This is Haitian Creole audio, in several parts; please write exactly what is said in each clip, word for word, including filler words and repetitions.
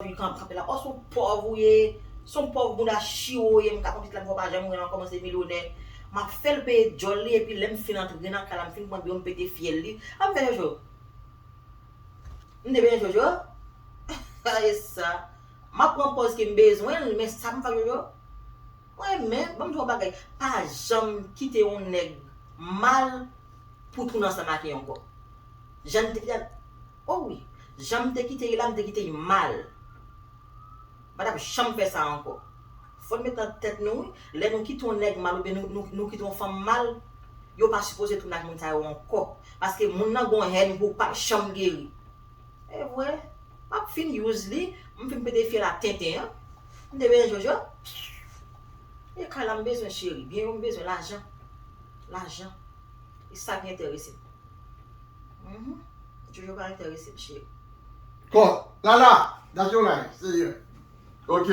Li kanpe la, o, se yon pòv ou ye, se yon pòv bounda chiwo ou ye, m ka konplis la, m fè w pa janm wè l ankò, mwen se milyonè. M ap fè l peye djòl li, epi lè m fin antre nan kay la, m fin pran dlo, m pete fyèl li. Ap fè Jojo. M te benyen Jojo. E sa. M ap pran pòz ke m bezwen l, men sa m fè Jojo. Mwen menm, ban m di w yon bagay. Pa janm kite yon nèg mal pou tounen ansanm ak li ankò. Jan m te kite, o wi, jan m te kite li la, m te kite li mal. M pa t ap janm fè sa ankò. Fò n met nan tèt nou, wi, lè nou kite yon nèg mal oubyen nou, nou, nou kite yon fanm mal, yo pa sipoze tounen ak moun sa yo ankò. Paske moun nan gon hèn pou pa janm geri. E vre, m ap fin use li, m fin pete fyèl a tenten an. M te benyen Jojo. E kay la m bezwen cheri, byen yo m bezwen, lajan. Lajan. E sa ki enterese m. Mhm. Jojo pa enterese m, cheri. Kò, Lala, that's your life, seyè. Ok.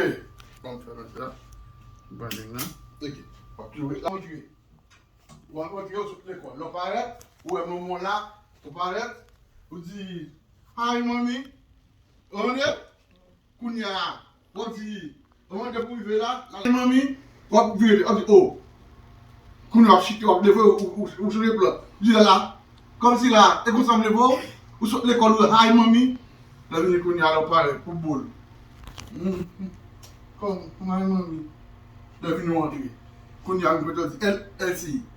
Bon, fè mwen sa. Ban nèg nan. Ok. W ap toujou la, w ap toujou. W ap rantre, w sot lekòl. Lè w parèt, ou wè manman w la, ou parèt, ou di, "Hi, mommy." Ou tande? Kounye a, w ap di, "Manman, depi w rive la, la, hi, mommy." W ap vire, w ap di, "Oh." Kounye a, w ap chite, w ap leve, ou, ou, ou chanje plan. Di, "Lala, kòmsi la, e konsa m leve w, ou sot lekòl, ou di, 'Hi, mommy.'" Lè vini kounye a, lè w parèt, pou boul. Mm, mm. Kòm, "Hi, mommy." Lè vini w antre. Kounye a, vin kote w di, "L, L C."